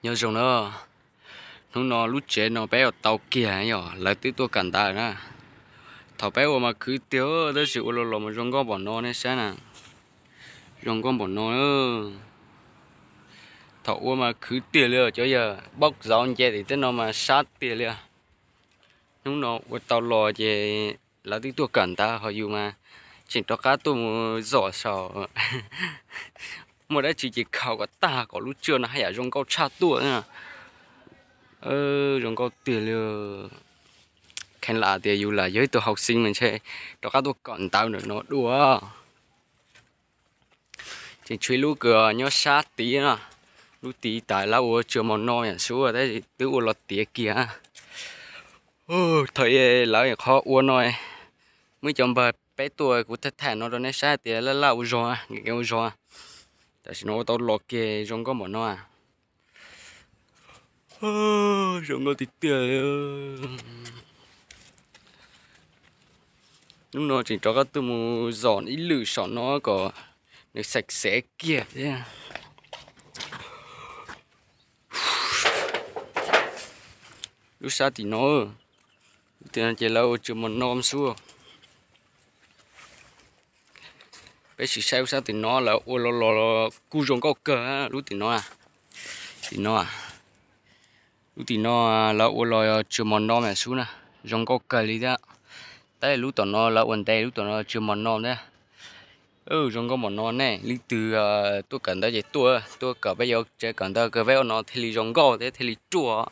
Nyob zoo na, hnub no lub tsev no peb ua tau kiag yog lawv twb tuaj kawm ntawv na. Thaum peb ua mas khwv tiag tab sis ua los los mas zoo nkauj npaum no nej saib na, zoo nkauj npaum no. Thaum ua mas khwv tiag li, cov yawg paub zov nce tim tej no mas sab tiag li. Hnub no ua tau los ces lawv twb tuaj kawm ntawv ho yus mas tseem rov qab tuaj mus zom saum. Muaj dab tsi ces khaus kom tag kom lub tswb no haj yam zoo nkauj tshaj tuaj. Zoo nkauj tiag li. Kheev lam tias yus lam yog ib tug hauv xeev mas ntshe rov qab tuaj kawm ntawv ntawm no dua. Tseem tshuav ib lub kws nyob sab tid no, lub tid tas lawv ua tsuas mos no yam sub tab sis twb ua los tiav kiag. Thaum lawv qhov ua no, muaj ib cov npawg peb tuaj kuv tham tham no rau nej saib tias laj laj ua zog, nkees nkees ua zog. Tam sim no ua tau los kiag zoo nkauj npaum no. Zoo nkauj tiag tiag. Hnub no tseem rov qab tuaj mus zom ib lwm saum no kom nws xev xev kiag thiab. Lub sab tim no, tim no ces lawv ua tsuas mos no xwb. Peb sim saib lub sab tim no lawv ua los los kuj zoo nkauj kawg. Lub tim no, tim no, lub tim no lawv ua los tsuas mos no mas xwb na, zoo nkauj kawg li thiab. Tab lub tom no lawv ua ntev, lub tom no tsuas mos no thiab. Zoo nkauj npaum no ne, leej twg tuaj kawm ntawv ces tuaj, tuaj kawm peb yuav tsev kawm ntawv kawm peb ua no thiaj li zoo nkauj thiab thiaj li ruaj.